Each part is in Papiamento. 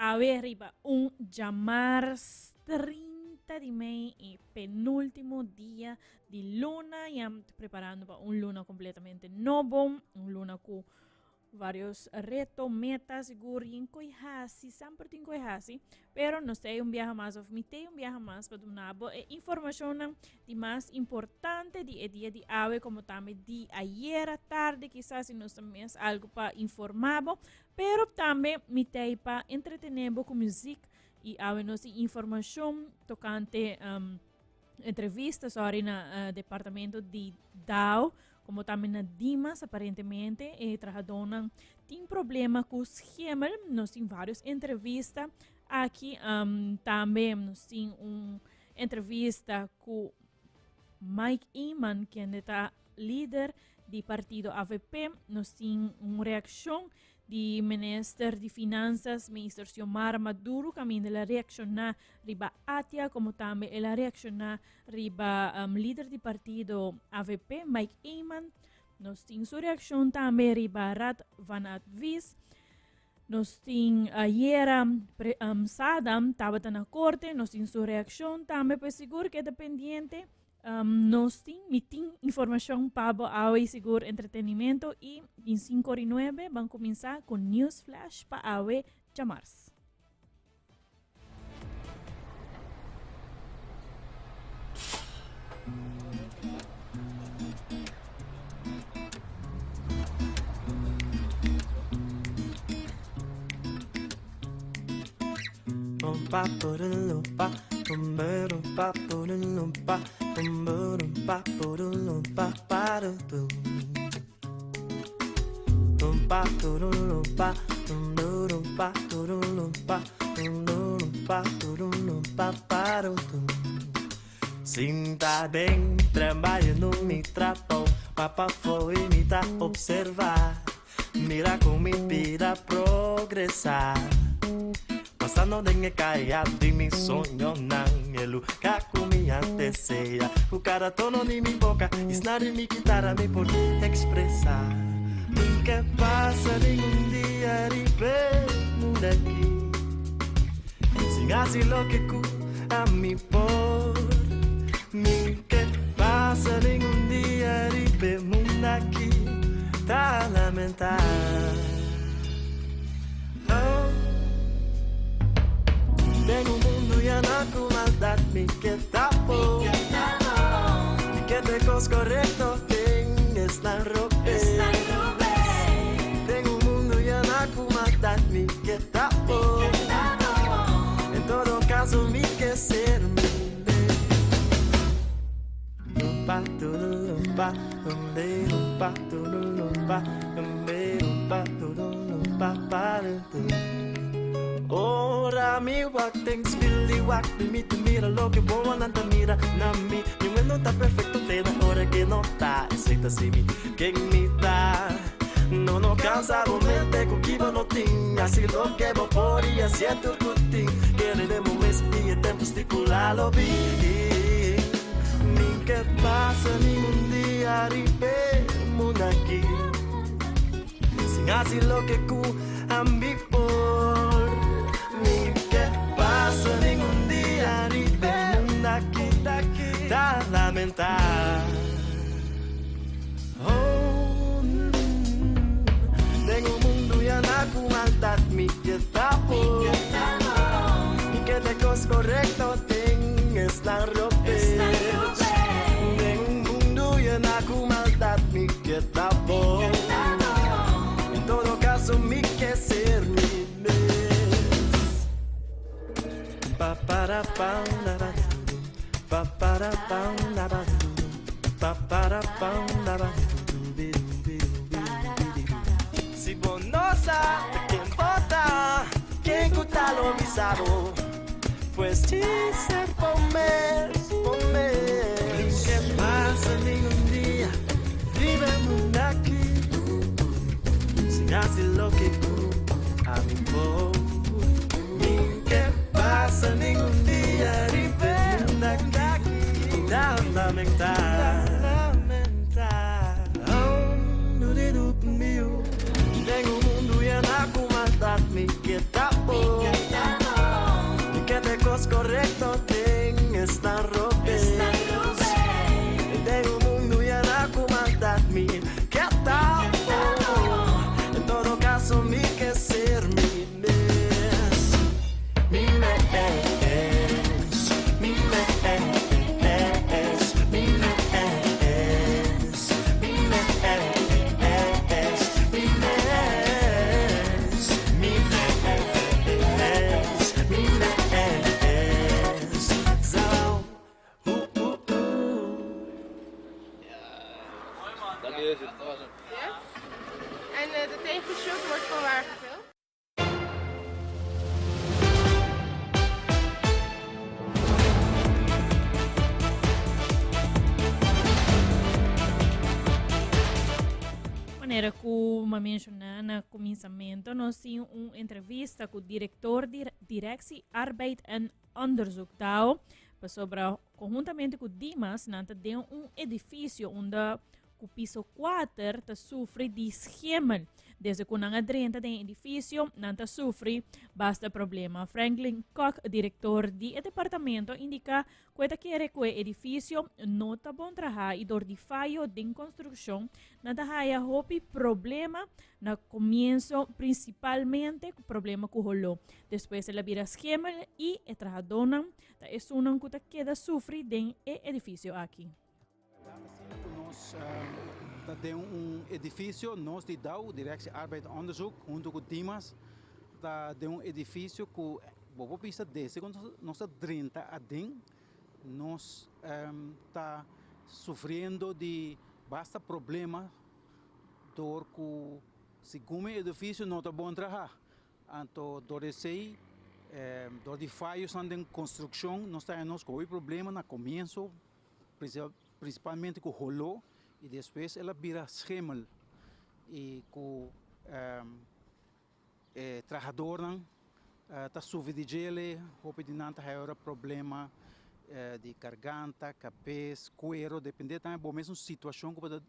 Awe riba un djamars 30 di mei e penultimo dia di luna. Ya preparando pa un luna completamente nobo, un luna cu varios reto, meta, sigur yin koi hasi, semper tin koi hasi, pero nos te un biaha mas of mi te un biaha mas pa duna bo e informacionnan di mas importante di e dia di awe como tambe di ayera tarde kisas si nos ta mes algo pa informa bo, pero tambe mi te pa entretene bo cu muziek y awe nos tin informacion tocante entrevista sorry na departamento di DAO como tambe na Dimas aparentemente e trahadónan tin problema cu schimmel. Nos tin varios entrevista aki tambe nos tin un entrevista cu Mike Eman kende ta lider di partido AVP. Nos tin un reaccion di minister di Finanzas, minister Xiomara Maduro, caminda el a reacciona riba ATIA, como tambe el a reacciona riba lider di partido AVP, Mike Eman. Nos tin su reaccion tambe riba Raad van Advies. Nos tin ayera Sadam tabata na corte, nos tin su reaccion tambe, pues sigur keda pendiente. Nos tin, mi tin informacion pa bo awe y sigur entretenimento y tin cinco ora y nuebe ban cuminsa cu News Flash pa awe djamars. Sinta den tren bayendo mi trabou, pa pafó i mi ta observá. Mira kon mi bida progresá. Pasando den e kaya di mi soñonan, e lugá ku mi a deseá. Ku kada tono di mi boka i snar di mi kitara mi por ekspresá. Mi ke pasa ningun dia riba e mundu aki sin hasi loke ku ami por. Mi ke pasa ningun dia riba e mundu aki ta lamentá. Oh. Den un mundu yená ku maldat mi ke ta bon. Mi ke te kos korekto den esnan robes. Den un mundu yená ku maldat mi ke ta bon. En todo kaso mi ke ser mi mes. Pa pa pa pa pa pa Ora mi wak den spil di wak mi mi ta mira loke wowonan ta mira na mi. Mi mundo ta perfecto te na ora ke no ta. Esei ta si mi ken mi ta. No no cansa bo mente ku ki bo no tin. Hasi loke bo por i hasié tur ku tin. Kere den bo mes i e tempu stipulá lo bin. Mi ke pasa ningun dia riba e mundu aki. Sin hasi loke ku ami por. Mi ke pasa ningun dia riba e mundu aki ta lamentá. Oh, den un mundu yená ku maldat mi ke ta por. Mi ke te kos korekto den esnan robes. Den un mundu yená ku maldat mi ke ta por. En todo kaso mi ke ser mi mes. Pa para pa la ba pa para pa la ba pa para pa la ba. Si bo no sa ta ken bo ta, ken ku ta lo bisa bo? Pues djis e bo mes, bo mes. Ni ke pasa ningun dia riba e mundu aki sin hasi loke ku ami por. Ni ke pasa ningun dia riba e mundu aki ta lamentá. Den un mundu yená ku maldat mi ke ta bon. kos korekto den esnan robes. Den un mundu yená ku maldat mi ke ta bon. En todo kaso mi ke ser mi mes. Mi mes, mi mes, mi mes, mi mes, mi mes, mi mes, mi mes. Zo, oe, oe, oe. Dat is het, dat was hem. Ja? En eh, de tegenshot wordt van waar gefilmd? Manera ku m'a menshoná na kuminsamentu, nos tin un entrevista ku direktor di Directie Arbeid en Onderzoek, DAO, pasobra konhuntamente ku Dimas nan ta den un edifisio unda ku piso kuater ta sufri di schimmel. Desde ku nan a drenta den e edifisio, nan ta sufri basta problema. Franklin Kok, direktor di e departamento, a indiká ku e ta kere ku e edifisio no ta bon trahá i dor di fayo den konstrukshon nan ta haya hopi problema na komienso, prinsipalmente ku problema ku holó. Despues el a bira schimmel i e trahadónan ta esunnan ku ta keda sufri den e edifisio aki. Ta asina ku nos ta den un edifisio, nos di dao, Directie Arbeid Onderzoek, huntu ku Dimas, ta den un edifisio ku bo por bisa desde ku nos a drenta aden, nos ta sufriendo di basta problema dor ku segun e edifisio no ta bon traha. Anto dor di esei, dor di fayosnan den konstrukshon, nos ta haña nos ku hopi problema na komienso. Principalmente cu holo y despues el a bira schimmel y cu e trahadornan ta sufri di djele, hopi di nan ta haya ora problema di garganta, cabes, cuero, depende tambe bo mesun situacion cu bo ta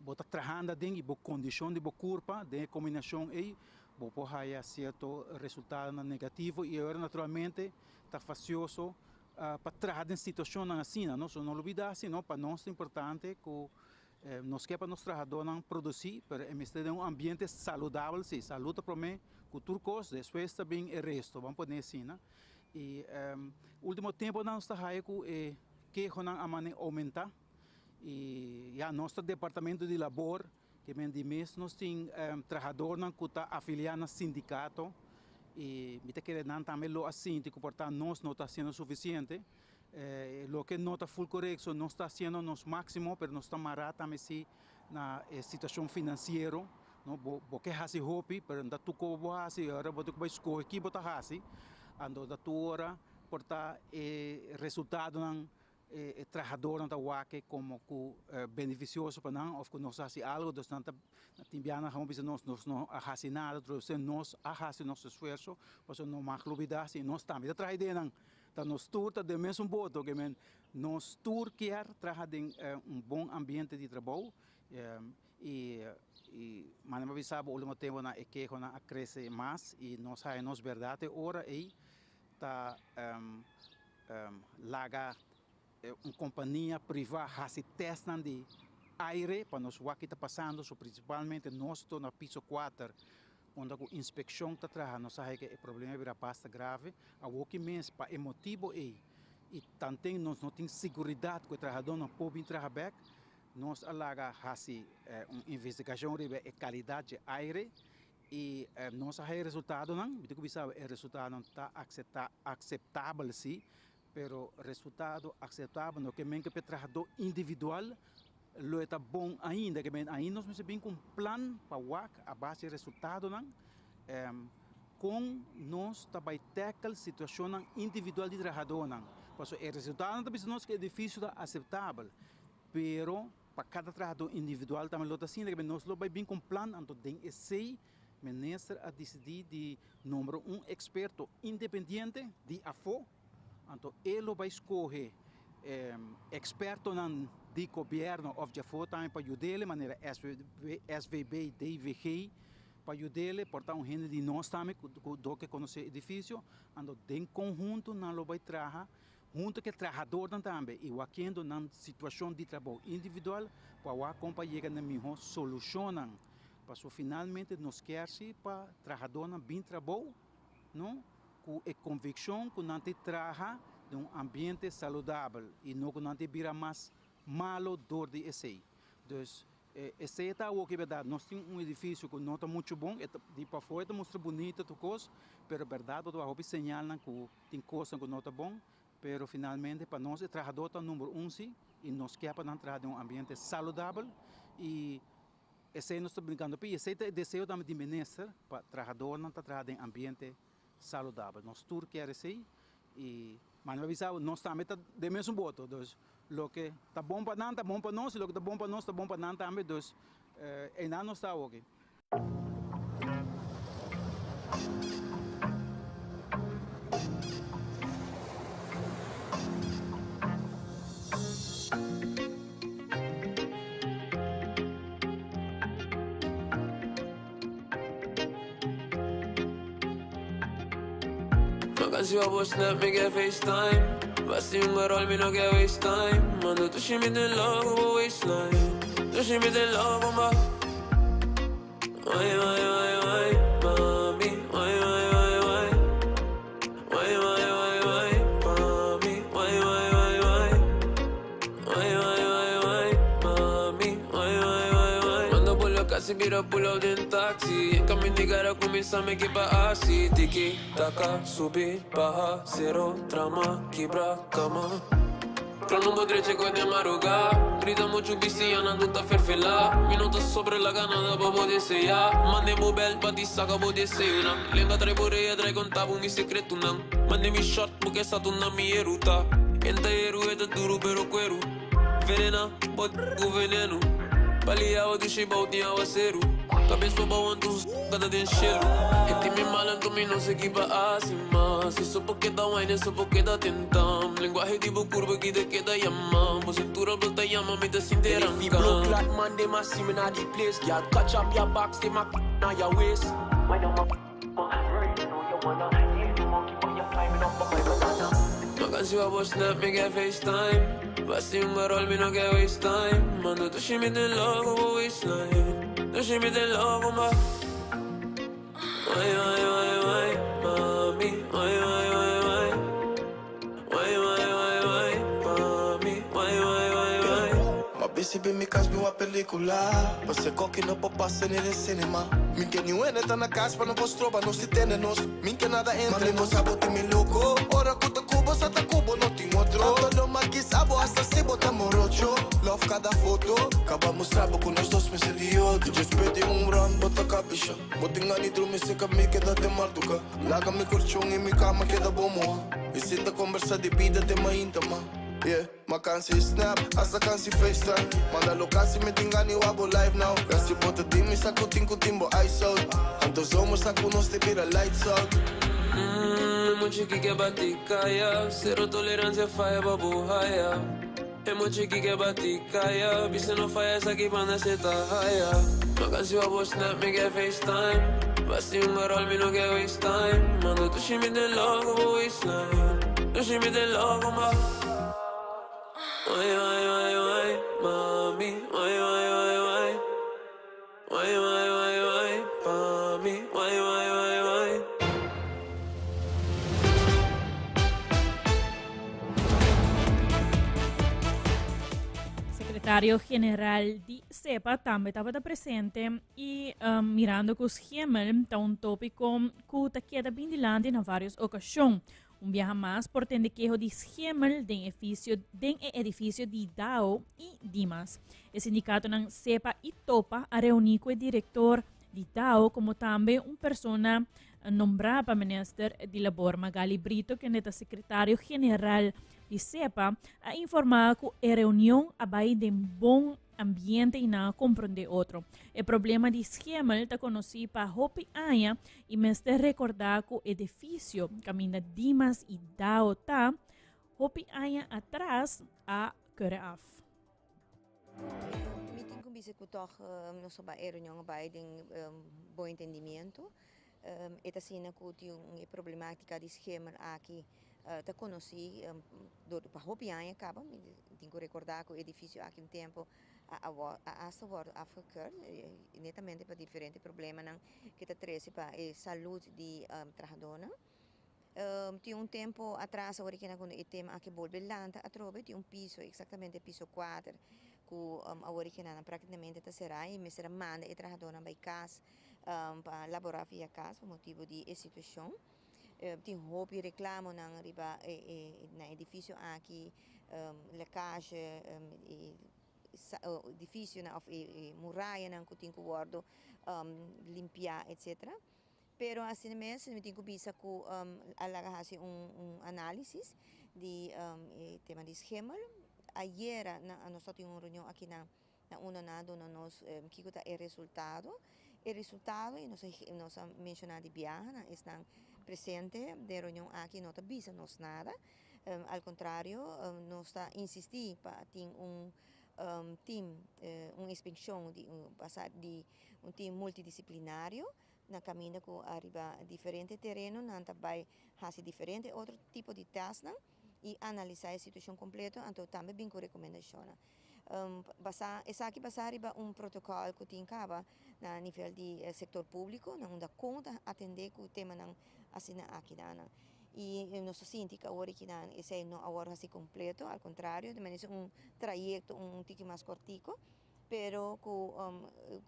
Bo ta trahando aden y bo condicion di bo curpa den e combinacion ey bo por haya cierto resultadonan negativo y ahora naturalmente ta facioso pa traha den situacionnan asina no. So no lubida sino pa nos ta importante cu nos ke pa nos trahadornan produci pero e mester den un ambiente saludabel si, salud ta prome cu tur cos despues ta bin e resto ban pone asina y ultimo temponan nos ta haya cu e kehonan a mane aumenta. Y ya nos ta departamento di labor ke men di mes nos tin trahadornan ku ta afiliá na sindikato y mi ta kere nan tambe lo a sinti ku por ta nos no ta hasiendo sufisiente. Loke no ta ful korekto nos ta hasiendo nos máksimo pero nos ta mará tambe si na e situashon finansiero no bo bo ke hasi hopi pero no ta tur koba bo hasi y ora bo tin ku bai skohe ki bo ta hasi anto ta tur ora por ta e resultadonan E trahadornan ta wak e komo ku benefisioso pa nan òf ku nos a hasi algu, dus nan ta tin biaha nan bisa nos, nos no a hasi nada, pero nos a hasi nos esfuerso, pasobra no mag lubida si nos tambe ta traha den nan, ta nos tur ta den mesun boto, ke men nos tur kier traha den un bon ambiente di trabou i manera mi a bisa bo ultimo temponan e kehonan a krese mas i nos haya nos bèrdat e ora ei ta laga un kompania privá hasi tèstnan di aire pa nos wak ki ta pasando, so prinsipalmente nos ta na piso kuater unda ku inspekshon ta traha, nos a haña ku e problema a bira basta grave. Awor ki mes pa e motibu ei i tanten nos no tin seguridat ku e trahadónan por bin traha bèk, nos a laga hasi un investigashon riba e kalidat dje aire I nos a haya resultadonan, mi tin ku bisa bo e resultadonan ta akseptabel si, pero resultado akseptabel no ke men ku pa e trahadó individual lo e ta bon ainda, ke men ainda nos mester bin ku un plan pa wak a base di e resultadonan kon nos ta bai tackle situashonnan individual di trahadónan, pasobra e resultadonan ta bisa nos ku e edifisio ta aseptabel, pero. Pa kada trahadó individual tambe lo ta asina, ke nos lo bai bin ku un plan, anto den esei minister a disidí di nombra un eksperto independiente di afó, anto e lo bai skohe ekspertonan di gobièrnu òf di afó tambe pa yud'é, manera SVB, DVG. pa yud'ele, por ta un hende di nos tambe ku dor ke konosé edifisio, anto den konhunto nan lo bai traha hunto ku e trahadornan tambe i wakiendo nan situashon di trabou individual pa wak kon pa yega na mihó solushonnan. Pasobra finalmente nos kier si pa trahadornan bin trabou no ku e konvikshon ku nan ta traha den un ambiente saludabel i no ku nan ta bira mas malo dor di esei. Dus esei ta awoki berdad. Nos tin un edifisio ku no ta muchu bon, e ta di pafó e ta mustra bunito tur kos, pero berdad bo ta wak hopi señalnan ku tin kosnan ku no ta bon, pero finalmente pa nos e trahadó ta number un si i nos kier pa nan traha den un ambiente saludabel i esei nos ta brinkando p'e i esei ta e deseo tambe di minister pa trahadónan ta traha den ambiente saludabel. Nos tur kier esei i manda pa bisa bo nos tambe ta den mesun boto, dus loke ta bon pa nan ta bon pa nos i loke ta bon pa nos ta bon pa nan tambe, dus einan nos ta awoki. Ma busy bin mi cas bin wak pelicula Pase coki no por pasa ni den cinema Min ke niun hende ta na cas pa no por stroba nos di tene nos Min ke nada entre nos Mami bo sa bo tin mi loco Ora cu ta cu bo sa ta cu bo no tin otro Tanto lo ma kiss abo hasta si bo ta morocho Love cada foto Caba mustra bo cu nos dos mester di otro Dje spet di un rond bo ta cabisha Bo tin gana di drumi seca mi keda te marduga Laga mi colchon y mi cama keda bo moha Y sinta combersa di bida te mainta ma Yeah. Ma kansi snap, hasta kansi facetime Manda locatie mi tin gana wak bo live now Ya si bo ta di mi sa ku tin ku tin bo eyes out Anto zomer sa ku nos te bira lights out. Secretario General di SEPA tambe tabata presente y mirando cu schimmel ta un topico cu ta keda bin dilanti na varios ocasion. Un biaha mas por tende keho di schimmel den efisio den e edifisio di Dao y Dimas. E sindicatonan SEPA y Topa a reuni cu e director di Dao como tambe un persona nombrá pa minister di Labor Magali Brito kende ta secretario general di SEPA a informa cu e reunion a bay den bon ambiente y nan a comprende otro. E problema di schimmel ta conoci pa hopi aña y mester recorda cu edificio caminda Dimas y Dao ta, hopi aña atras a kere af. Mi tin cu. bisa ku tòg nos a bai e reunion a bai den bon entendimiento. E ta asina ku tin un e problematika di schimmel aki ta konosí dor pa hopi aña kaba. Mi tin ku rekordá ku e edifisio aki un tempu a a hasta wòrdu afgekeurd netamente pa diferente problemanan ku ta trese pa e salud di trahadónan. Tin un tempo atras awor kina cuando e tema aki bolbe lanta atrobe tin un piso exactamente piso 4 cu awor kina nan practicamente ta cera y mester a manda e trahadornan bay cas pa labora via cas pa motibo di e situacion. Tin hopi reclamonan riba e na edificio aki lekkage e edificionan of e murayanan cu tin cu wordo limpia etcetera. Pero asina mes mi tin ku bisa ku a laga hasi un análisis di e tema di schimmel. Ayera nos tatin un reunion aki na unda nan a duna nos kiko ta e resultado. E resultado i nos nos a menshoná di biaha nan esnan presente den reunion aki no ta bisa nos nada. Al kontrario nos ta insistí pa tin un team, un inspekshon di un basa di un team multidisiplinario Na kaminda ku ariba diferente tereno nan ta bai hasi diferente otro tipo di tèstnan i analisá e situashon kompleto anto tambe bin ku rekomendashonnan. Basá esaki basá riba un protokòl ku tin kaba na nivel di sektor públiko na unda kon ta atendé ku temanan asina aki nan. I nos ta sinti ku awor aki nan esei no a wòrdu hasi kompleto, al kontrario ta merese un trayekto un tiki mas kòrtiku. Pero cu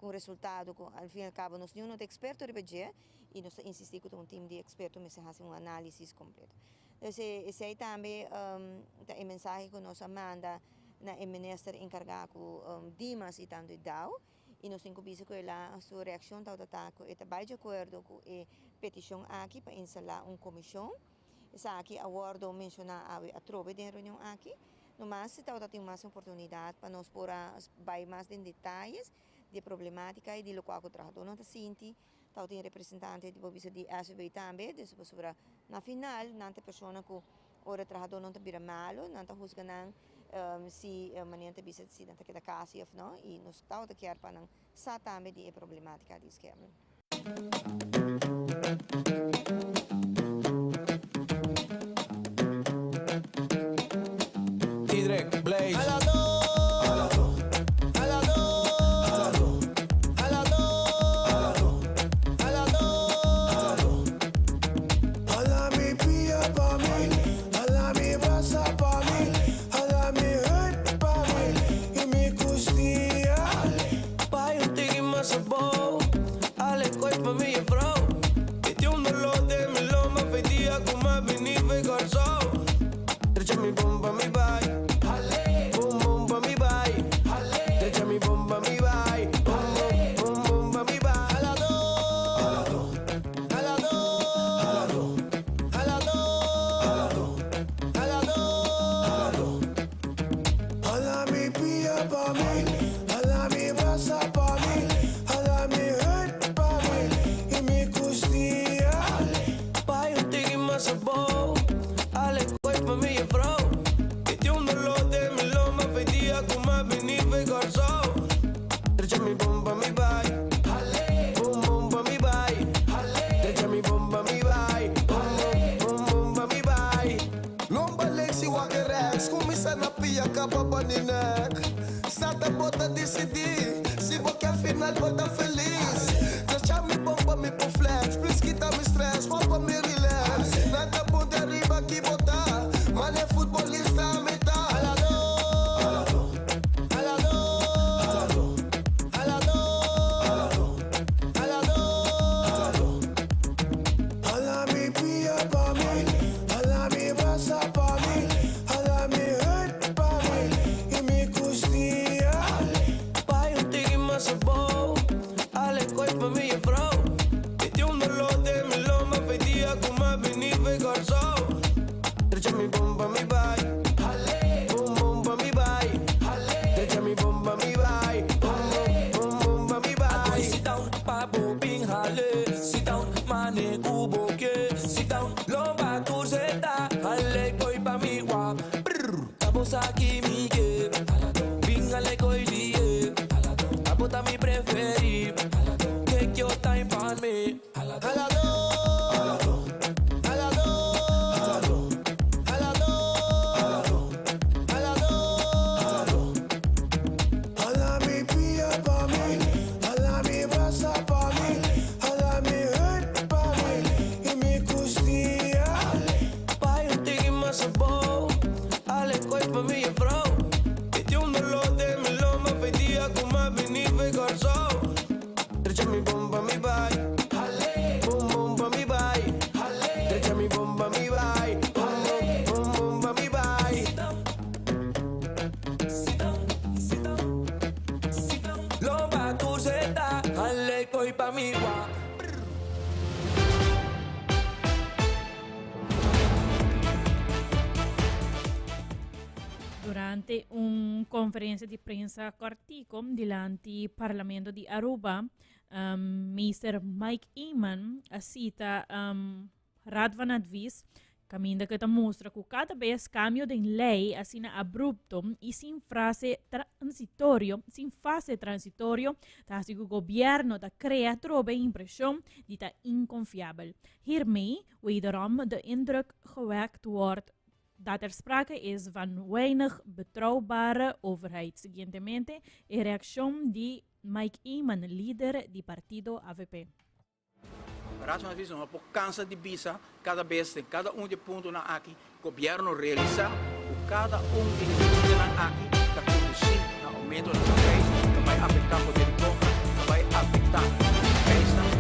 un resultado cu al fin y al cabo nos niun no ta experto riba dje y nos ta insisti cu ta un team di experto mester haci un analisis completo. Entonces esey tambe ta e mensahe cu nos a manda na e minister encarga cu Dimas y tanto e Dao y nos tin cu bisa cu el a su reaccion tabata ta cu e ta bay di acuerdo cu e peticion aki pa instala un comision. Esaki a wordo menciona awe atrobe den e reunion aki. Nomas si tabata tin mas oportunidad pa nos por a bay mas den detayes di e problematica y di locual cu trahadornan ta sinti. Tabatin representante di por bisa di SVB tambe, dus pasobra na final nan ta e persona cu ora trahadornan ta bira malo nan ta huzga nan si manera ta bisa si nan ta keda casi of no y nos tabata kier pa nan sa tambe di e problematica di schermen. Lomba Lexi wak rechts, kuminsá na pia kaba pa di nek. Sa ta bo ta disidí, si bo ke final bo ta felis. Drecha mi bon pa mi por flex, please kita mi stress, wak pa mi relax. Nan ta puntra riba ki bo ta, mane futbolista mi ta. Haladó, haladó, haladó, haladó, haladó. Hala mi pia pa mi, hala mi brasa pa mi, hala mi heup pa mi i mi kustia. Bai un tiki mas abou, ale koi pa mi juffrouw. Mi tin un doló den mi lomba, fe dia ku m'a bini fe Kòrsou. Trecha mi bon pa mi bai, bum bum pa mi bai. Trecha mi bon pa mi bai, bum bum bum bum pa mi bai. Sit down pa bo bin hale. Sit down mane ku bo ke. Sit down lomba tur seta. Hale koi pa mi wak. Brr. Ta bo sa ki mi ke. Bin hale koi liye. mi bon pa mi bai Bum bum bum bum pa mi bai Lomba tur zeta Hale koi pa mi wak. Durante un conferencia di prensa cortico dilanti Parlamento di Aruba, um, Minister Mike Eman a cita um, Raad van Advies caminda que ta mustra cu cada vez cambio den ley asina abrupto y sin frase transitorio, sin fase transitorio, ta haci cu gobierno ta crea trobe impresion di ta inconfiabel. Hiermee wederom de indruk gewekt wordt dat er sprake is van weinig betrouwbare overheid. Siguientemente, e reaccion di Mike Eman, lider di partido avp. Raad van Advies no por cansa di bisa cada bes den cada un di e puntonan aki, Gobierno realisa cu cada un di e medidanan aki ta conduci na aumentonan di prijs, ta bay afecta poder di compra, ta bay afecta prijsnan.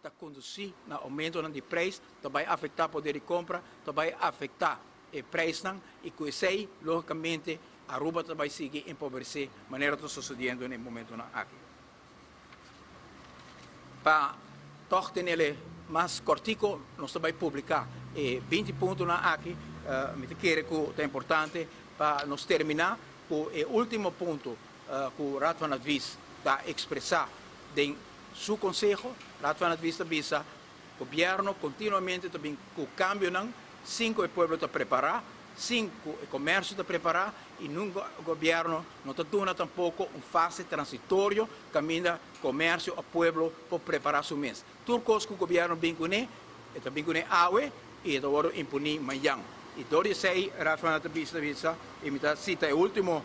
Ta kondusí na oumentonan di preis, ta bai afektá poder di kompra, ta bai afektá e preisnan i ku esei lógikamente Aruba ta bai sigui empobresé manera ta sosodiendo na e momentonan aki. Pa tòg tenele mas kòrtiko nos ta bai publiká e 20 puntonan aki. Mi ta kere ku ta importante pa nos terminá ku e último punto ku Raad van Advies ta ekspresá den su konseho. Raad van Advies ta bisa, Gobièrnu kontinuamente ta bin ku kambionan sin ku e pueblo ta prepará, sin ku e komersio ta prepará i nunka gobièrnu no ta duna tampoko un fase transitorio kaminda komersio òf pueblo por prepará su mes. Tur kos ku gobièrnu bin kuné, e ta bin kuné awe i e ta wòrdu imponí mañan. I dor di esei Raad van Advies ta bisa, i mi ta sita e último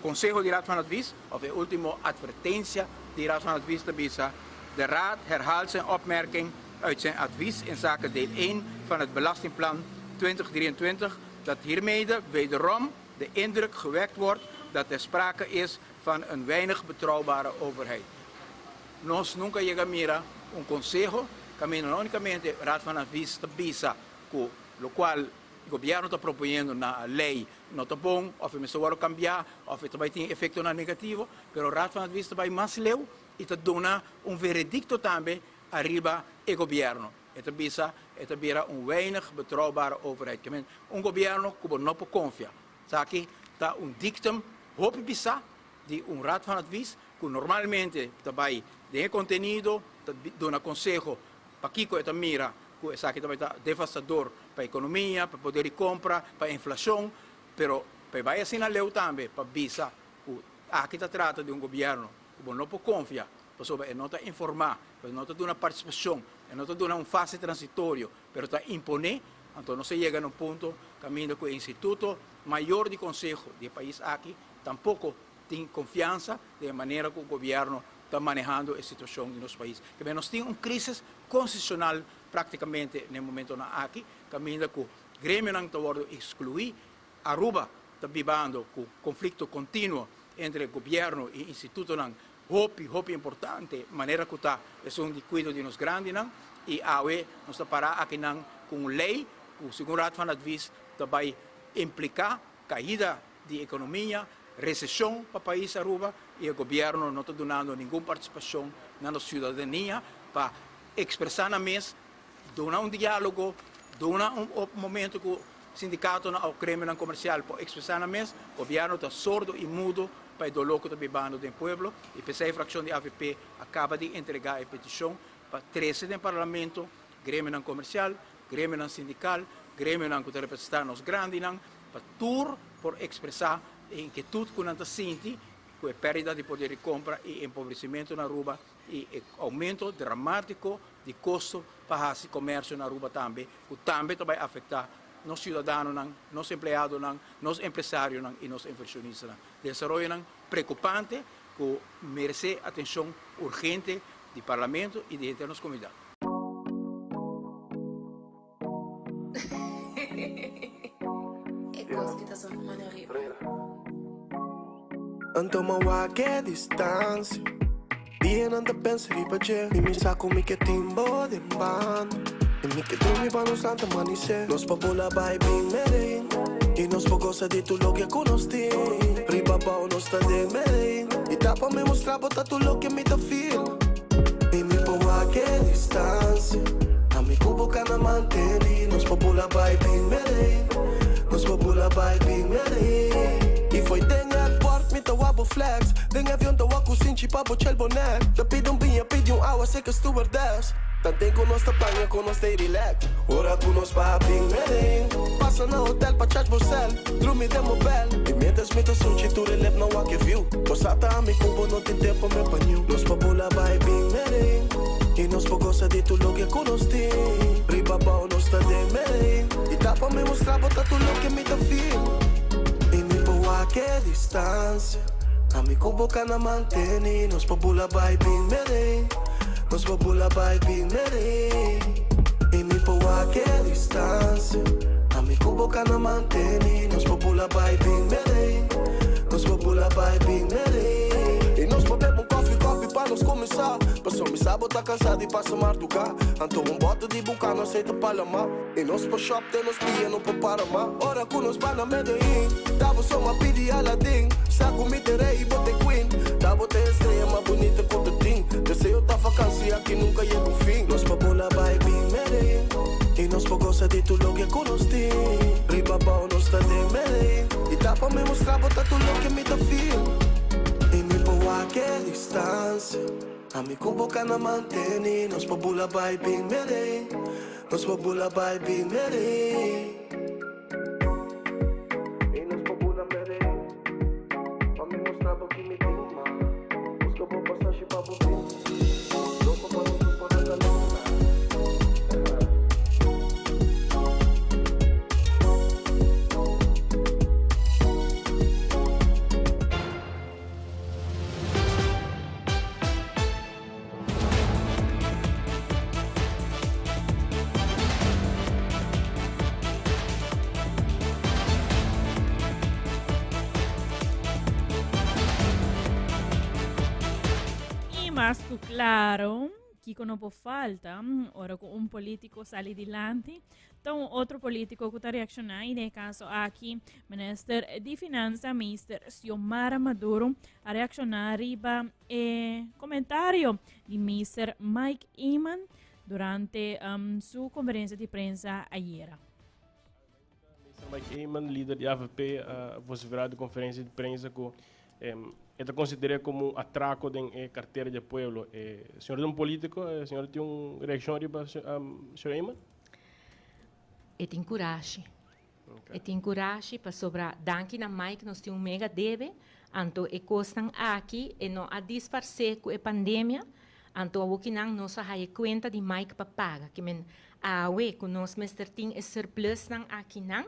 konseho di Raad van Advies, òf e último atvertensia di Raad van Advies ta bisa, De Raad herhaalt zijn opmerking uit zijn advies inzake deel 1 van het Belastingplan 2023 dat hiermede wederom de indruk gewekt wordt dat er sprake is van een weinig betrouwbare overheid. Nos nunca a yega mira un conseho caminda no unicamente Raad van Advies ta bisa cu locual gobierno ta proponiendo na ley no ta bon of e mester wordo cambia of e ta bay tin efectonan negativo, pero Raad van Advies ta bay mas leu y ta duna un veredicto tambe ariba e gobierno. E ta bisa e ta bira un weinig betrouwbare overheid. Ke men un gobierno cu bo no por confia. Esaki ta un dictum hopi bisa di un Raad van Advies cu normalmente ta bay den e contenido, ta duna conseho pakico e ta mira cu esaki ta bay ta devastador pa economia, pa poder di compra, pa inflacion, pero pa e bay asina leu tambe pa bisa cu aki ta trata di un gobierno cu bo no por confia pasobra e no ta informa, e no ta duna participacion, e no ta duna un fase transitorio, pero ta impone, anto nos a yega na un punto caminda cu e instituto mayor di conseho di e pais aki tampoco tin confiansa den e manera cu gobierno ta manehando e situacion di nos pais. Kibé nos tin un crisis constitucional practicamente na e momentonan aki, caminda cu gremionan ta wordo exclui, Aruba ta bibando cu conflicto continuo entre gobierno y institutonan hopi hopi importante manera cu ta esun di cuido di nos grandinan y awe nos ta para akinan cu un ley cu segun Raad van Advies ta bay implica caida di economia, recesion pa pais Aruba y e gobierno no ta dunando ningun participacion na nos ciudadania pa expresa nan mes, duna un dialogo, duna un momento cu sindicatonan of gremionan comercial por expresa nan mes. Gobierno ta sordo y mudo pa e dolor cu ta bibando den pueblo y p'esey fraccion di avp a caba di entrega e peticion pa trece den Parlamento gremionan comercial. gremionan sindical, gremionan cu ta representa nos grandinan, pa tur por expresa e inquietud cu nan ta sinti cu e perdida di poder di compra y empobrecimento na Aruba y e aumento dramatico di costo pa haci comercio na Aruba tambe, cu tambe ta bay afecta nos ciudadanonan, nos empleadonan, nos empresarionan y nos inversionistanan. Desaroyonan preocupante cu merece atencion urgente di Parlamento y di henter nos comunidad. Anto mi a wak e distancia. Dianan ta pensa riba dje. Mi mi sa ku mi ke tin bo den banda. I mi ke drumi pa nos lanta manisé. Nos por bula bai bin Medellín. I nos por gosa di tur loke ku nos tin. Riba bou nos ta den Medellín. I ta pa mi mustra bo ta tur loke mi ta feel. I mi por wak e distancia. Ami ku bo ka na manteni. Nos por bula bai bin Medellín. Nos por bula bai bin Medellín. I fo'i den airport mi ta wak bo flex. Den avion ta wak ku sinchi pa bo chel bo nek. Ta pidi un biña, pidi un awa, seka stewardess. Tanten ku nos ta plania ku nos stay relax. Ora ku nos baha bin Medellín. Pasa na hotel pa charge bo cel. Drumi den bo bel. I mientras mi ta sunchi tur e lep nan wak e view. Bo sa ta ami ku bo no tin tempo me pa niu. Nos por bula bai bin Medellín. I nos por gosa di tur loke ku nos tin. Riba bou nos ta den Medellín. I ta pa mi mustra bo ta tur loke mi ta feel. I mi por wak e distancia. Ami ku bo ka na manteni. Nos por bula bai bin Medellín. Nos por bula bai bin Medellín. I mi por wak e distancia. Ami ku bo ka na manteni. Nos por bula bai bin Medellín. Nos por bula bai bin Medellín. I nos por bebe un koffie koffie pa nos kuminsá. Paso mi sa bo ta kansa di pasa marduga. Anto un bote di Bucana aceite Palama. I nos por shop te nos pia no por para ma. Ora ku nos ba na Medellín. Ta bo so m'a pidi Aladdin. Sa ku mi t'e rey i bo t'e queen. Ta bo t'e estrella mas bunita ku ta tin. Deseo ta vakansi aki nunka yega un fin. Nos por bula bai bin Medellín. I nos por gosa di tur loke ku nos tin. Riba bou nos ta den Medellín. I ta pa mi mustra bo ta tur loke mi ta feel. I mi por wak e distancia. Ami ku bo ka na manteni. Nos por bula bai bin Medellín. Nos por bula bai bin Medellín. I nos por bula Medellín. Pa mi mustra bo ki mi tin ma. Buska bo pasashi pa bo bin. Loko pa nos no por anda luna. Y mas cu claro, kico no por falta, ora cu un politico sali dilanti, ta un otro politico cu ta reacciona y den e caso aki, minister di Finanza, Minister Xiomara Maduro, a reacciona riba e comentario di Minister Mike Eman durante um, su conferencia di prensa ayera. Minister Mike Eman, lider di AVP, a vocifera di conferencia di prensa cu e ta considera como un atraco den e cartera di e pueblo. E señor ta un politico, e señor tin un reaccion riba señor Eman? E tin curashi. E tin curashi pasobra danki na Mike nos tin un mega debe, anto e cosnan aki e no a disparce cu e pandemia, anto awokinan nos a haya cuenta di Mike pa paga. Ke men awe cu nos mester tin e surplusnan akinan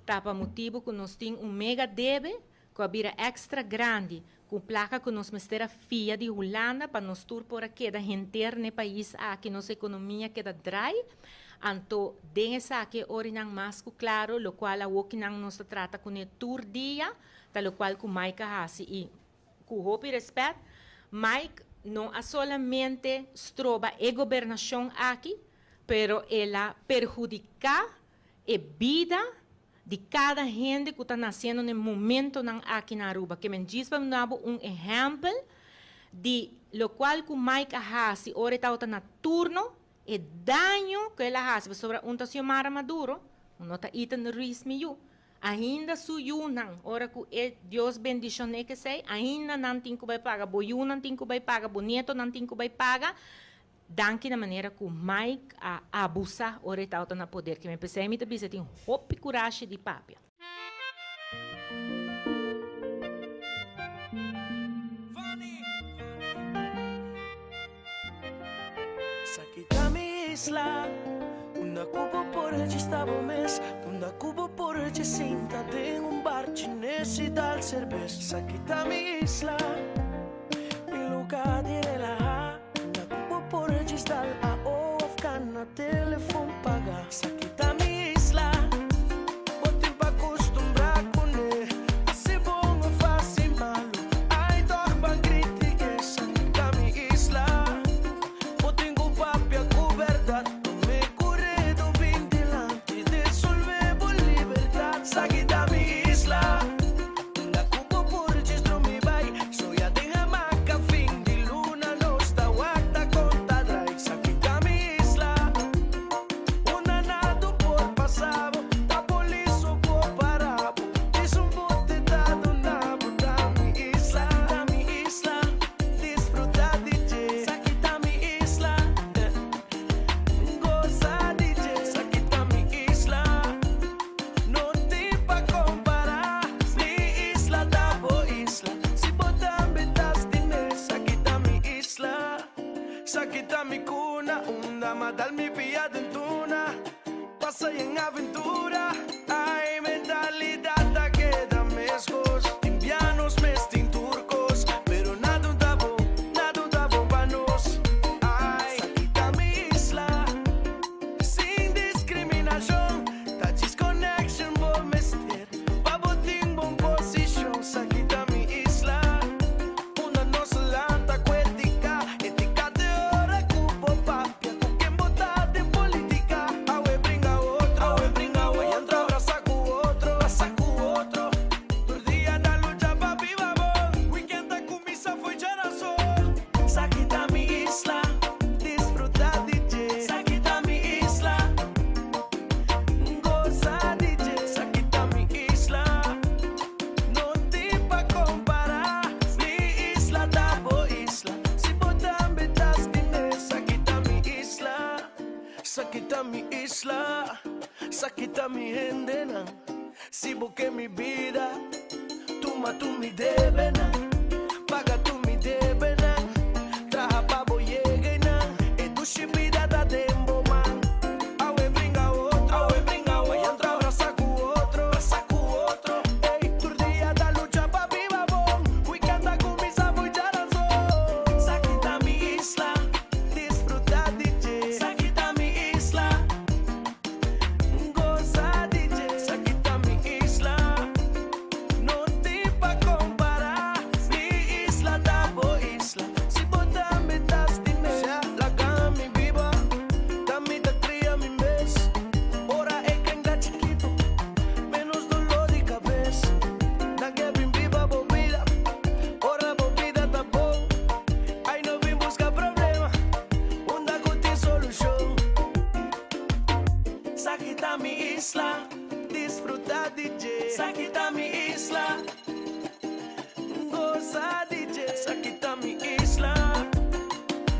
ta pa motibo cu nos tin un mega debe cu a bira extra grandi cu placa cu nos mester a fia di Hulanda pa nos tur por a keda henter n'e pais aki, nos economia keda draai, anto den esaki e orinan mas cu claro, locual awokinan nos ta trata cune tur dia, ta locual cu Mike a haci y cu hopi respet, Mike no a solamente stroba e gobernacion aki, pero el a perhudica e bida di kada hende ku ta nasiendo na e momentonan aki na Aruba. Ke men djis pa mi duna bo un ehèmpel di lokual ku Mike a hasi ora e tabata na turno, e daño ku el a hasi, pasobra un ta Xiomara Maduro, un no ta Ethan Ruiz mi yu. Ainda su yunan, ora ku e Dios bendishon'é kesei, ainda nan tin ku bai paga, bo yunan tin ku bai paga, bo nietonan tin ku bai paga. Danki na manera ku Mike a abusá ora e tabata na poder. Ke men p'esei mi ta bisa tin hopi kurashi di papia. Esaki ta mi isla, unda ku bo por registrá bo mes, unda ku bo por echa sinta den un bar chines i dal serbes. Esaki ta mi isla, mi lugá di relahá, unda ku bo por registrá a o of kana telefon paga. Esaki ta mi isla, bo tin pa kustumbrá kuné, hasi bon of hasi malu, ai tòg ban kritik'é. Esaki ta mi isla, bo tin ku papia ku bèrdat, promé ku redu bin dilanti, desolvé bo libertat. Esaki ta mi isla, unda ku bo por djis drumi bai, soya den hamaka fin di luna nos ta wak ta konta drai. Esaki ta mi isla. Unda nada por pasa bo, ta polis so por para bo. Djis un bote ta duna bo, ta mi isla, ta mi isla, disfruta di dje. Esaki ta mi isla, eh, goza di dje. Esaki ta mi isla, no tin pa compara. Mi isla ta bo isla, si bo tambe ta stim'é. Esaki ta mi isla. Esaki ta mi cuna, unda m'a dal mi pia den tuna, pasa yen aventura. Ay, mentalidad ta keda mescos, tin bianos mes tin turcos, pero nada ta bon, nada ta bon pa nos. Ay, esaki ta mi isla, sin discriminacion, ta djis connection bo mester, pa bo tin bon posicion. Esaki ta mi isla. Unda nos lanta ku etika, etika te ora ku bo papia ku ken bo ta den politika. Awe bringa otro, awe bringa otro, mañana abrasa ku otro, abrasa ku otro. Tur dia ta lucha pa biba bon, weekend ta kuminsa fo'i djarason. Esaki ta mi isla, disfruta di dje. Esaki ta mi isla, goza di dje. Esaki ta mi isla. No tin pa kompará, mi isla ta bo isla. Si bo tambe ta stim'é, esaki ta mi isla. Esaki ta mi isla, esaki ta mi hendenan. Si bo ke mi bida, tuma tur mi debenan. Paga tur mi debenan, traha pa bo yega einan. E dushi bida ta den bo man. Awe bringa otro, awe bringa otro. Mañan abrasa ku otro, abrasa ku otro. Ey, tur dia ta lucha pa biba bon. Weekend ta kuminsa fo'i djaranson. Esaki ta mi isla, disfruta di dje. Esaki ta mi isla, goza di dje. Esaki ta mi isla, no tin pa kompará. Mi isla ta bo isla, si bo tambe ta stim'é. Laga mi biba, ta mi ta kria mi mes. Ora e kenda chikito, menos dolor di kabes. Nan ke bin biba bo bida, ora bo bida ta bon. Ai no bin buska problema, unda ku tin solushon. Esaki ta mi isla, disfruta di dje. Esaki ta mi isla, goza di dje. Esaki ta mi isla,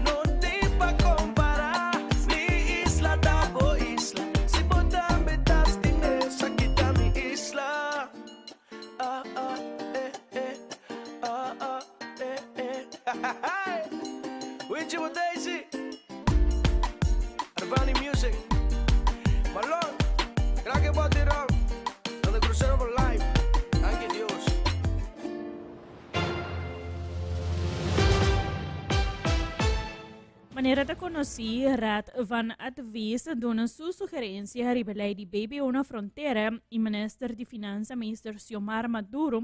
no tin pa kompará. Mi isla ta bo isla, si bo tambe ta stim'é. Esaki ta mi isla, ah ah eh eh, ah ah eh eh. Wichi bo Daisy, Arvani Music, Malon, Crack Body Rum, Donde Crucero for Life, Danki Dios. Manera ta konosí, Raad van Advies a duna su sugerensia riba lei di BBO na frontera i Minister di Finansa, Minister Xiomara Maduro,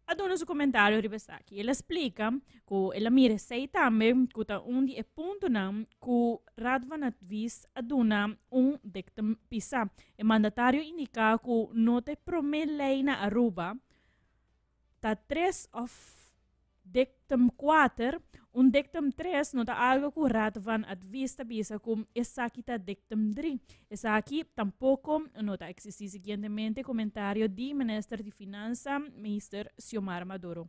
a duna su komentario riba esaki. El a splika ku el a mira esei tambe ku ta un di e puntonan ku Raad van Advies a duna un dictum pisá. E mandatario indiká ku no ta e promé lei na Aruba ta tres òf dictum kuater, un dictum tres no ta algo ku Raad van Advies ta bisa ku esaki ta dictum dri. Esaki tampoko no ta eksistí. Siguientemente komentario di Minister di Finansa, Meester Xiomara Maduro.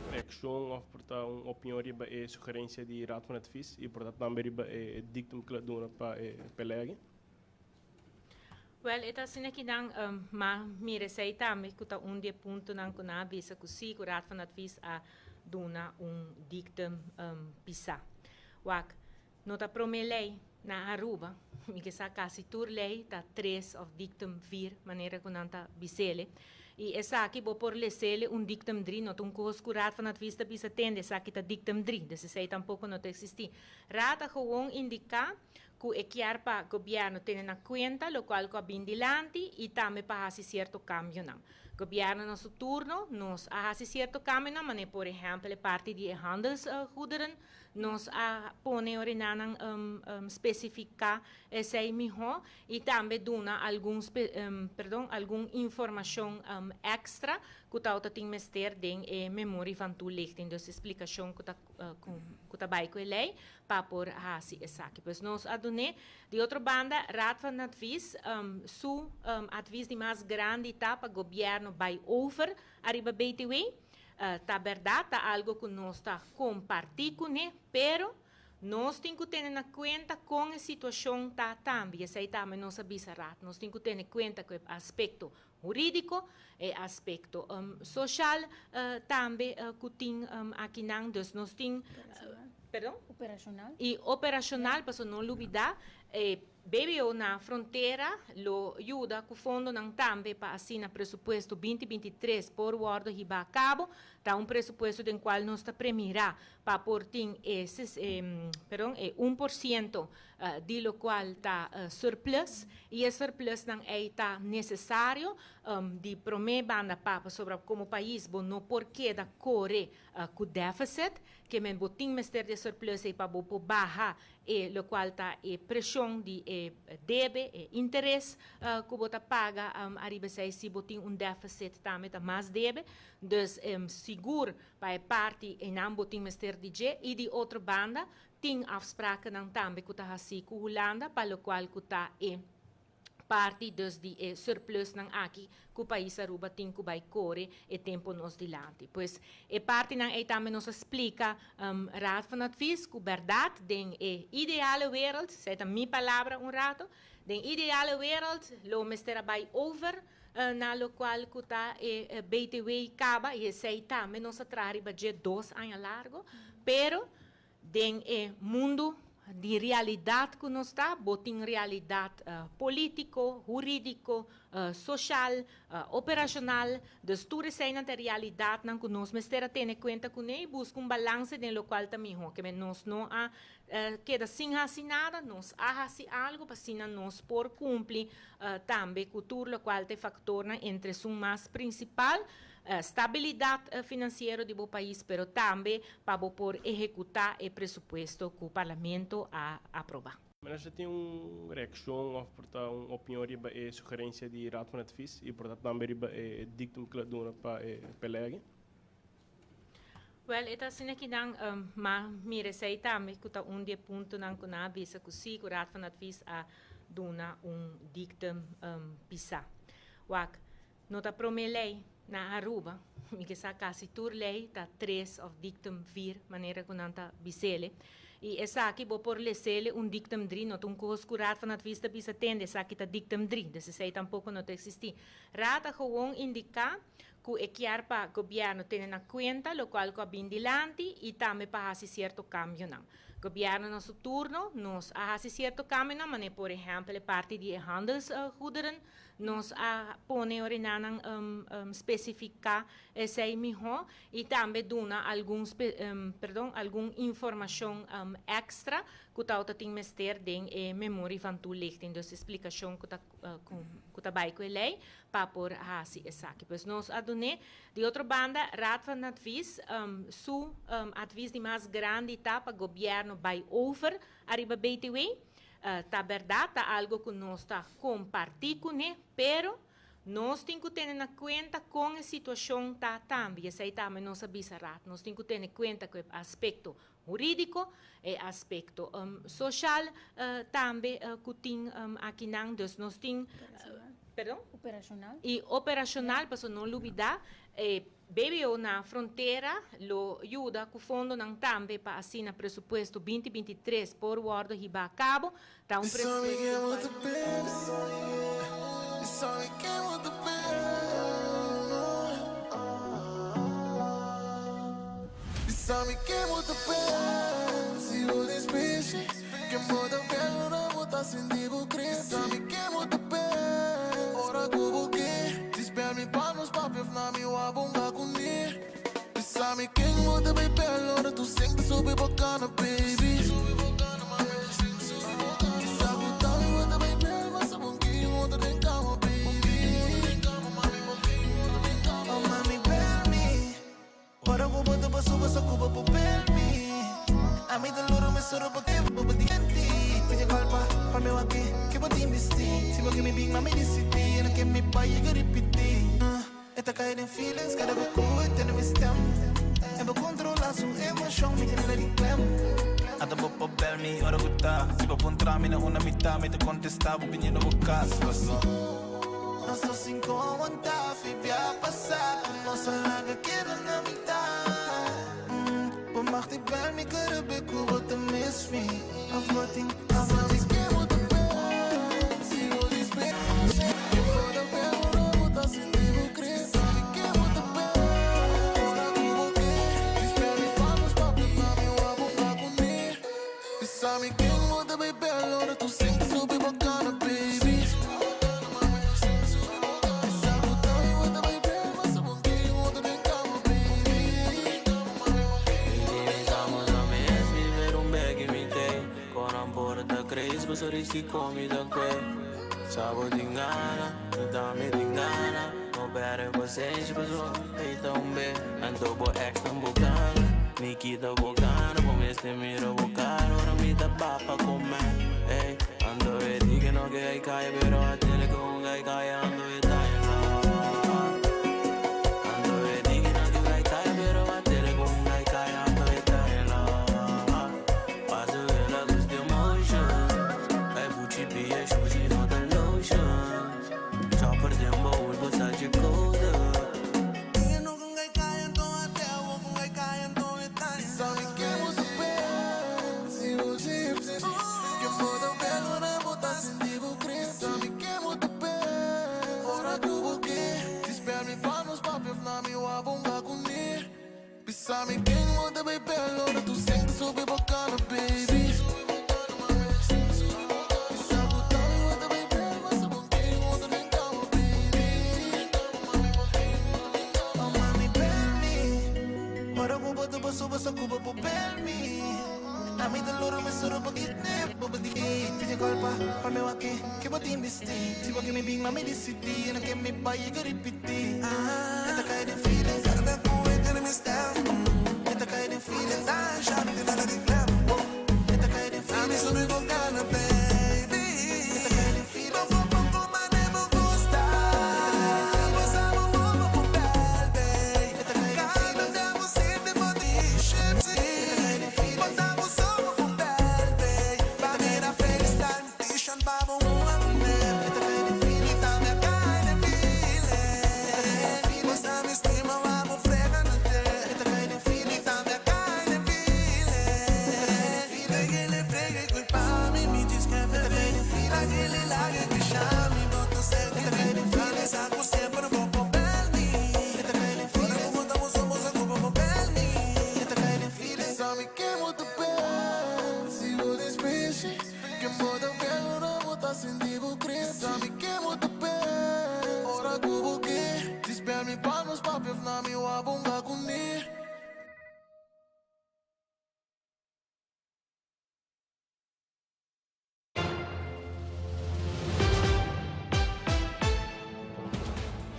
Un reaccion of por ta un opinion riba e sugerencia di Raad van Advies y por ta tambe riba e dictum cu la duna pa e pelea? Wel, e ta asina ki nan ma mira esey tambe cu ta un di e puntonan cu nan a bisa cu si cu Raad van Advies a duna un dictum pisa. Wak, no ta prome ley na Aruba, mi ke sa casi tur ley ta tres of dictum vier manera cu nan ta bisele. Y esaki bo por lesele un dictum drie, no ta un cos cu Raad van Advies ta bisa tende esaki ta dictum drie, dus esey tampoco no ta existi. Raad a gewoon indica cu e kier pa gobierno tene na cuenta locual cu a bin dilanti y tambe pa haci cierto cambionan. Gobierno na su turno nos a haci cierto cambionan mane por ehempel e parti di e handelsgoederen nos a pone orinanan specifica esey miho y tambe duna algun perdon algun informacion extra cu tawata tin mester den e memorie van toelichting dus e splicacion cu ta cu ta bay cu e ley pa por haci esaki. Pues nos a dun'é. Di otro banda, Raad van Advies su advies di mas grandi ta pa gobierno bay over ariba BTW. Ta berdad, ta algo cu nos ta comparti cun'é, pero nos tin cu tene na cuenta con e situacion ta tambe. Y esey tambe nos a bisa Raad. Nos tin cu tene cuenta cu e aspecto huridico, e aspecto social tambe cu tin akinan. Dus nos tin Perdon? Operacional. Y operacional, pasobra no lubida, e BBO na frontera lo yuda cu fondonan tambe pa asina presupuesto 2023 por wordo hiba a cabo. Ta un presupuesto den cual nos ta premira pa por tin e, perdon, e 1% di locual ta surplus y e surplusnan ey ta necesario di prome banda pa pasobra como pais bo no por keda core cu deficit ke men bo tin mester di e surplus ey pa bo por baha e locual ta e presion di e debe, e interes cu bo ta paga ariba esey si bo tin un deficit tambe ta mas debe dus sigur pa e parti eynan bo tin mester di dje y di otro banda Tin afsprakennan tambe cu ta haci cu Hulanda pa locual cu ta e parti dus di e surplusnan aki cu pais Aruba tin cu bay core e tempo nos dilanti. Pues e partinan ey tambe nos a splica Raad van Advies cu berdad den e ideale wereld, esey ta mi palabra un rato, den ideale wereld lo mester a bay over na locual cu ta e BTW caba y esey tambe nos a traha riba dje dos aña largo, pero Den e mundu di realidat ku nos ta, bo tin realidat polítiko, hurídiko, soshal, operashonal. Dus tur eseinan ta realidatnan ku nos mester a tene kuenta kuné i buska un balanse den lokual ta mihó. Ke men nos no a keda sin hasi nada, nos a hasi algu pa asina nos por kumpli tambe ku tur lokual ta e faktornan entre esun mas prinsipal, Stabilidat finansiero di bo pais pero tambe pa bo por ehekutá e presupuesto ku Parlamento a aprobá. Minister tin un reakshon òf por ta un opinion riba e sugerensia di Raad van Advies i por ta tambe riba e dictum ku el a duna pa e pelea aki? Wèl, e ta asina ki nan ma mira esei tambe ku ta un di e puntonan ku nan a bisa ku si ku Raad van Advies a duna un dictum pisá. Wak, No ta prome ley na Aruba, mi ke sa casi tur ley ta tres of dictum vier manera cu nan ta bisele. Y esaki bo por lesele un dictum drie, no ta un cos cu Raad van Advies ta bisa tende esaki ta dictum drie, dus esey tampoco no ta existi. Raad a gewoon indica cu e kier pa gobierno tene na cuenta locual cu a bin dilanti y tambe pa haci cierto cambionan. Gobierno na su turno nos a haci cierto cambionan mane por ehempel e parti di e handelsgoederen, Nos a pone orinanan specifica esey miho y tambe duna algun perdon algun informacion extra cu tawata tin mester den e memorie van toelichting, dus e splicacion cu ta cu ta bay cu e ley pa por haci esaki. Pues nos a dun'e. Di otro banda Raad van Advies su advies di mas grandi ta pa gobierno bay over ariba BTW. Ta berdad, ta algo cu nos ta comparti cune, pero nos tin cu tene na cuenta con e situacion ta tambe. Y esey tambe nos a bisa Raad. Nos tin cu tene cuenta cu e aspecto huridico, e aspecto social tambe cu tin akinan. Dus nos tin Operacional. Perdon? Operacional. Y operacional, pasobra no lubida e. BBO na frontera lo yuda ku fondonan tambe pa asina presupuesto 2023 por wòrdu hibá a kabo. Ta un presupuesto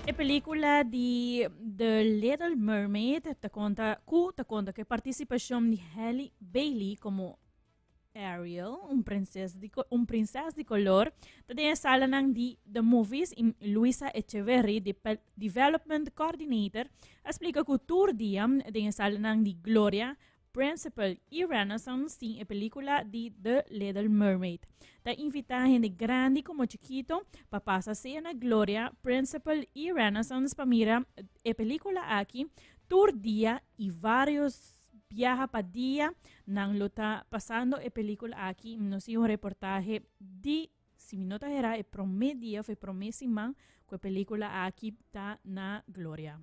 E película di The Little Mermaid ta conta cu ta conta cu e participacion di Halle Bailey como Ariel, un prinses di, un prinses di color, ta den e salanan di The Movies y Luisa Echeverry, de Development Coordinator, a splica cu tur dia den e salanan di Gloria, Principal y Renaissance tin e pelicula di The Little Mermaid. Ta invita hende grandi como chikito pa pasa sea na Gloria, Principal y Renaissance pa mira e pelicula aki tur dia y varios biaha pa dia nan lo ta pasando e pelicula aki. Nos tin un reportahe di si mi no ta hera e prome dia of e prome siman cu e pelicula aki ta na Gloria.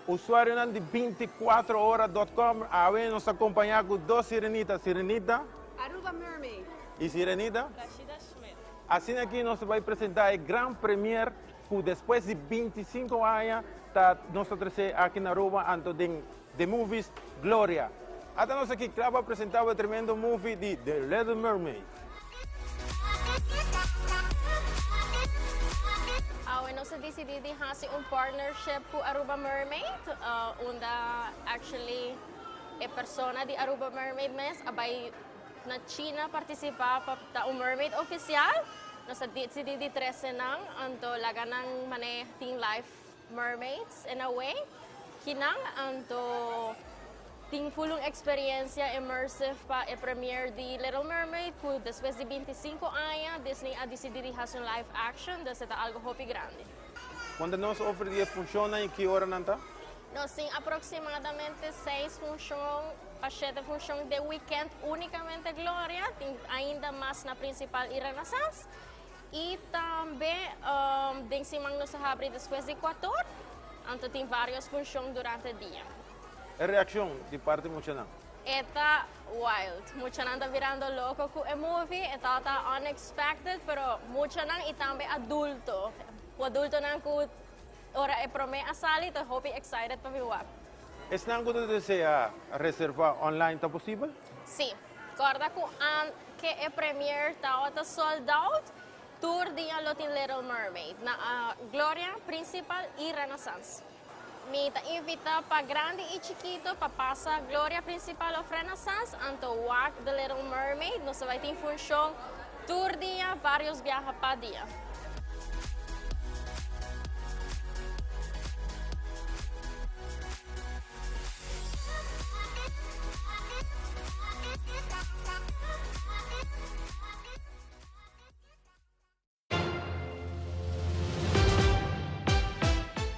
Usuarionan di 24 ora dot com awe nos ta acompaña cu dos sirenita, Sirenita. Aruba Mermaid. Y Sirenita. Rashida Schmidt. Asina aki nos ta bay presenta e gran premier cu despues di 25 aña ta nos ta trece aki na Aruba anto den The Movies Gloria. Ata nos aki cla pa presenta bo e tremendo movie di The Little Mermaid. Awe nos a dicidi di haci un partnership cu Aruba Mermaid, unda actually e persona di Aruba Mermaid mes a bay na China participa pa ta un mermaid oficial. Nos a dicidi di trece nan, anto laga nan mane tin live mermaids in a way. Kinan anto tin full un experiencia immersive pa e premiere di Little Mermaid cu despues di 25 aña Disney a dicidi di haci un live action, dus e ta algo hopi grandi. Cuando nos ofre di e funcionnan y ki ora nan ta? Nos tin aproximadamente seis funcion pa shete funcion den weekend unicamente Gloria, tin ainda mas na Principal y Renaissance. Y tambe den siman nos ta habri despues di cuator, anto tin varios funcion durante dia. E reaccion di parti muchanan? E ta wild. Muchanan ta birando loco cu e movie. E tabata unexpected, pero muchanan y tambe adulto. Cu adultonan cu ora e prome a sali ta hopi excited pa bin wak. Esnan cu ta desea reserva online ta posibel? Si. Corda cu an ke e premiere tawata sold out, tur dia lo tin Little Mermaid na Gloria, Principal y Renaissance. Mi ta invita pa grandi y chikito pa pasa Gloria, Principal of Renaissance anto wak The Little Mermaid. Nos ta bay tin funcion tur dia, varios biaha pa dia.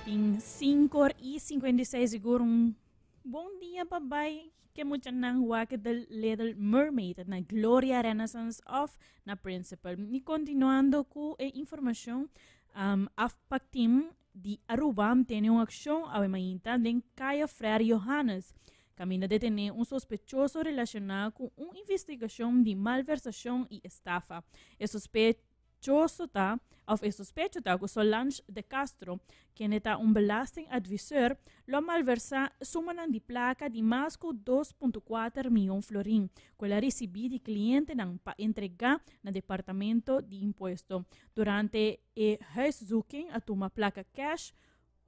Tin 5 or y 56 sigur un bon dia pa bai ke muchanan wak The Little Mermaid na Gloria Renaissance of na Principal. Y continuando cu e informacion, um, afpak team di Aruba tene un accion awe mainta den Kaya Frère Johannes. Caminda detene un sospechoso relaciona cu un investigacion di malversacion y estafa. E sospechoso ta, of e sospecho ta cu Solange de Castro, kende ta un belastingadviseur, lo a malversa sumanan di placa di mas cu 2.4 miyon florin cu el a ricibi di clientenan pa entrega na Departamento di Impuesto. Durante e huiszoeking a tuma placa cash,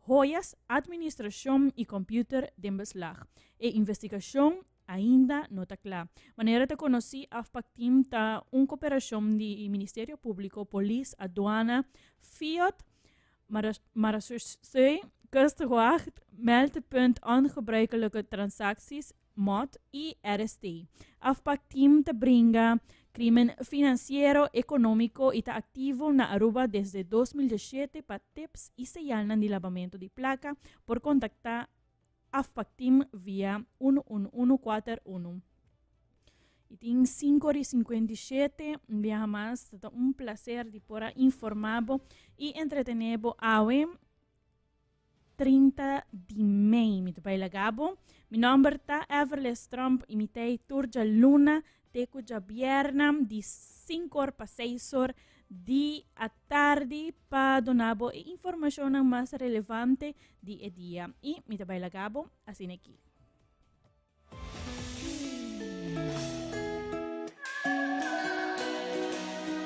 joyas, administracion y computer den beslag. E investigacion ainda no ta cla. Manera ta conoci, Afpak Team ta un cooperacion di Ministerio Publico, Polis, Aduana, FIOD, Marechaussee, Kustwacht, Meldpunt Ongebruikelijke Transacties, mot y RST. Afpak Team ta bringa crimen financiero, economico y ta activo na Aruba desde 2017. Pa tips y señalnan di labamento di placa por contacta Afpak Team via 11141. Y tin 5 y 57, un biaha mas, ta un placer di por a informa bo y entretene bo awe 30 di mei. Mi ta bai laga bo. Mi nomber ta Everlis Tromp y mi ta tur djaluna te cu djabierna di 5 or pa 6 or di atardi pa duna bo e informacionnan mas relevante di e dia. Y mi ta bai laga bo asina aki.